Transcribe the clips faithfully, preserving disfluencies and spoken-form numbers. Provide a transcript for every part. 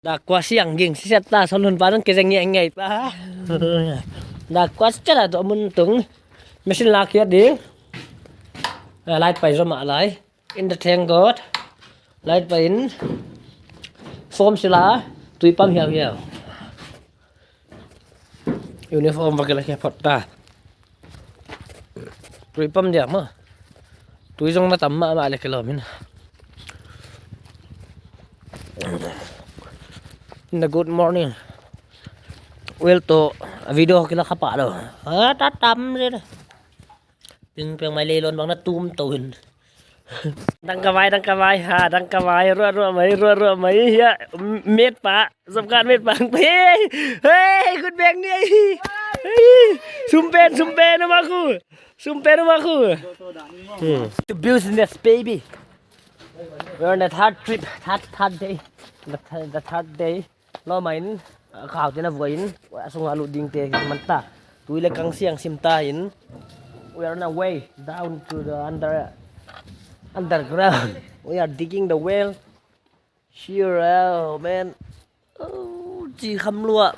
Dak kua siang ging, siset ta, son hun pa nang kizeng ngiai ngiai ta. Dak kua siset ta, tu mun tung. Machine lak hiat ding. Eh, light pai zom a lai. In the tank got. Light pai in. Foam sila, tui pump hiau hiau. Uniform va kila kia phot ta. Tui pump dia ma. Tui zong na tam mahmah le kilo min. In the good morning. Well to, a video kila khapa lo. Ah, ta tam le. Ping peng mai le lon bang na tum to hin. Dang ka vai, dang ka vai, ha, dang ka vai, ruah, ruah mai, ruah, ruah mai, ya, met pa, zop kan met pa, hey, hey, good bang ni, hey, sumpen, sumpen, um aku, sumpen, um aku. Hmm. To business, baby. We're on the third trip, third, third day, the, th- the third day. Lawm in, a khau te na vuai in, a sung a lut ding te man ta. Tui le kang siang sim ta in. We are on our way down to the under, underground. We are digging the well. Here, oh man. Oh, chi kham lua.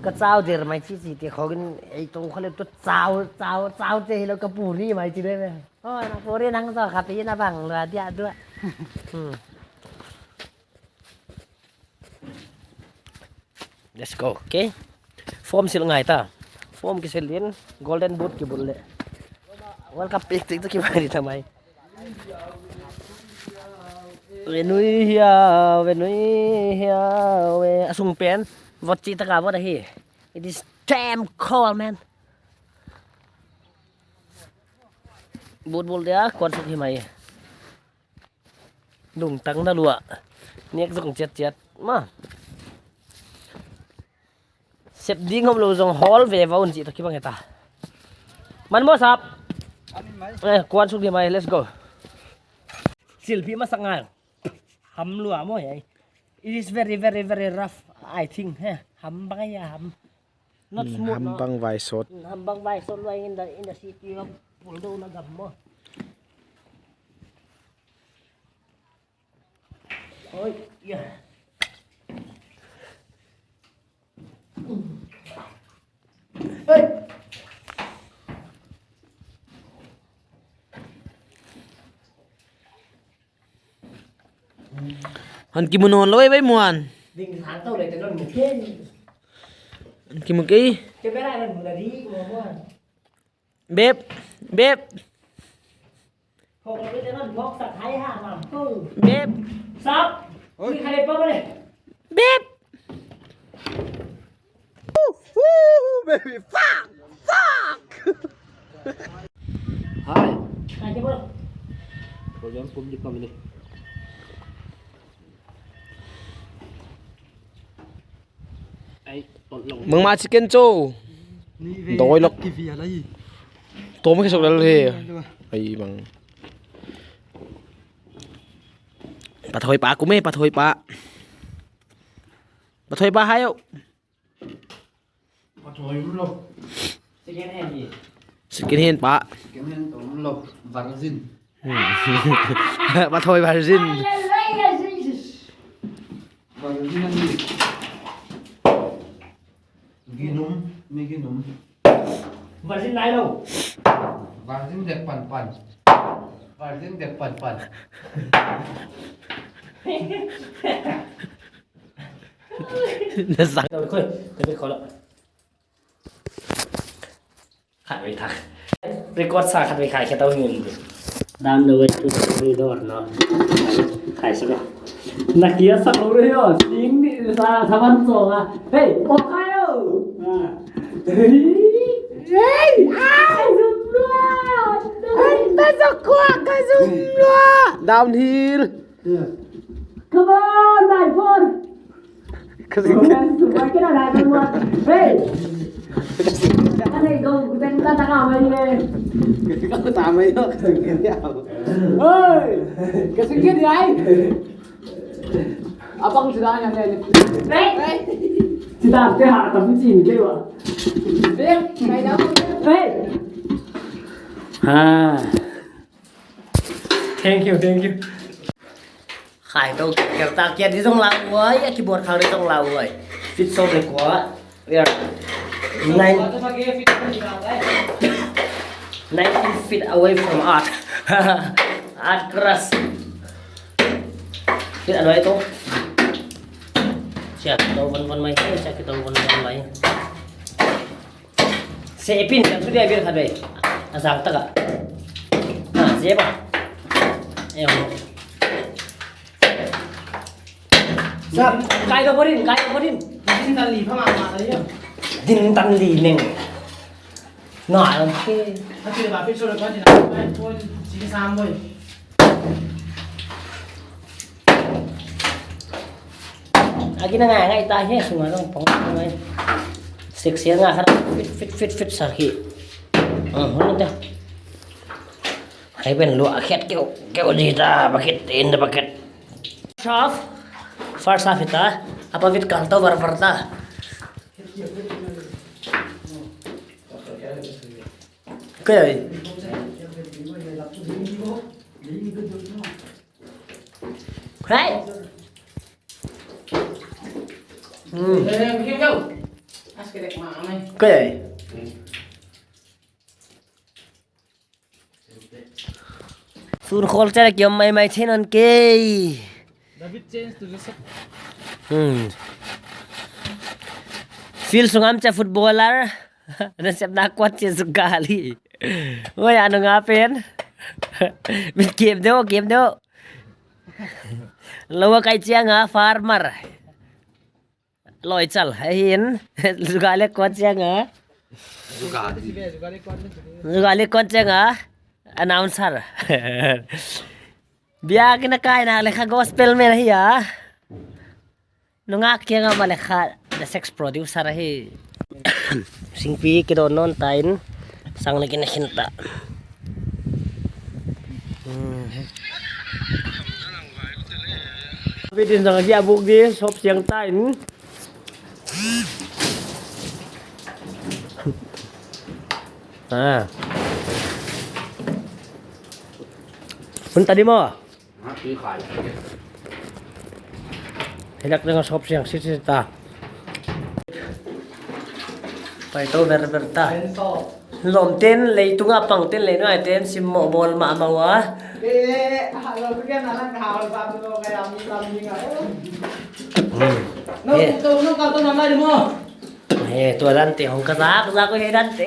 Ka chau der mai chi chi te khogin ei tong khale tu chau, chau, chau te hilo ka puri mai chi de me. Oh, na puri nang zo kha pi na bang lua dia dua. Hmm. Let's go, okay? Form sil ngai ta. Form kisil in, golden boot kibul le. World Cup pick tik tu kibai di tamai. Venui hia, venui hia, we asung pen. Vot chi taka vot ahi. It is damn cold, man. Boot bul dia, kuan suk hi mai. Lungtang na lua. Nek zong chiat chiat. Ma. Sep ding om lou zong hall ve va un chi ta kibang eta. Man mo sap. Eh, kuan suk di mai, let's go. Silpi masak ngal. Ham lua mo yai. It is very, very, very rough, I think. He, ham bang ya ham. Not smooth, no? Ham bang vai sot. Hmm, ham bang vai sot lua in the, in the city of Puldo na gam mo. Oi, ya. Hey. Han kimu nawn lou e, vai muan. Ding han tau le te non mu ke. Han kimu ke. Ke bera non mu na di mu muan. Beb, beb. Beb. Sap. Oi. Beb. Woo, woo, baby, fuck, fuck. Hi. Program kum di kami ni. Bangmah chicken cho. Doi lok. Tom ke sok lal he. Ai bang. Pathoi pa kum e, pathoi pa. Pathoi pa hai o. Pathoi um lou. Second hand pa. Second hand um lou. Virgin. Hmm. Pathoi virgin. Virgin ani. Ginum, mi ginum. Virgin nai lou. Virgin dek pan pan. Virgin dek pan pan. Na sang. Khoi, khoi, khoi. Khat vei thak. Record sa khat vei khai khe tau ngun. Down the way to the corridor, no. Khai sa ko. Na kia sa ko re yo. Sing ni sa sa ban so ga. Hey, o khai o. Ah. Hey. Hey. Ai, zum lua. Ai, ta sa ko ka zum lua. Downhill. Come on, my phone. Kasi. Hey! Kasi. Ano, ikaw, gutan ka, taka, may, eh. Kasi ka, tama yun. Kasi ka, di ako. Hoy! Kasi ka, di ay. Abang sila nga, eh. Hey! Hey! Si Dante, ha, tapi si Inge, wa. Hey! Hey! Ha. Thank you, thank you. Khai tou ker ta kia di zong lau uai, a keyboard khang di zong lau uai. Feet sawm leh kua. We are nine, nineteen feet away from art. Art class. Feet a nuai tou. Siak tou von von mai, siak tou von von mai. Sepin kan tu dia bir khat be. A zang tak a. Ha, sep a. Eh, oh. Sap, kai tou borin, kai tou borin. Din tan li pha ma ma ta yo. Din tan li neng. Na, okay. A tu ba fit so le kon din. Kon sin sam boy. Agi na ngai ngai ta he, sunga dong pong ngai. Sik sia nga khat fit, fit, fit, fit sa hi. Hmm, hun ta. Hai ben lua khet keu, keu di ta, bucket in the bucket. Half, first half hi ta, apa vit kal tou var var ta. Kei ai. Hey. Hmm. Kei ai. Sur khol chara kiom mai mai theih nawn kei. David change to Joseph. Hmm. Field sung a om chia footballer. Nasepna kuat chia zugali. Oi, a nung a pen. Mit game deuh, game deuh. Lou a kai chiang a farmer. Loi chal, ahin. Zugali kuat chiang a. Zugali. Zugali kuat chiang a. Announcer. Biak in a kai nak leh kha gospel man ahi a. Nungak kiang a om leh kha the sex producer ahi. Singpi kidawn nawn ta in. Sang leh kin a khin ta. Hmm. Bit in zang a gia buk di, sop siang ta in. Ah. Hun ta di maw. Hidak dang sop siang sit sit ta. Pai tou ver ver ta. Lawm ten lei tung a, pang ten lei nuai ten, sim mo bol ma ma ua. Hmm. Eh. Eh, tua dan te hong ka zak zak ko he dan te.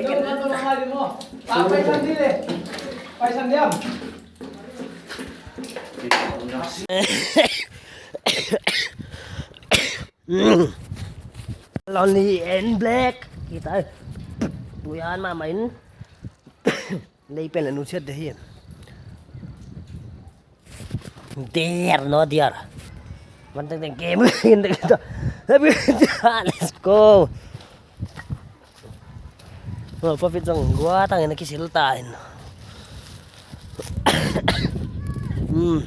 Lonely and black. Kita. Tuyan mama in. Lei pen la nu siat de hi. There, no there. Man teng teng game in de kita. Let's go. Oh, profit zong gua tang in kisil ta in. Hmm.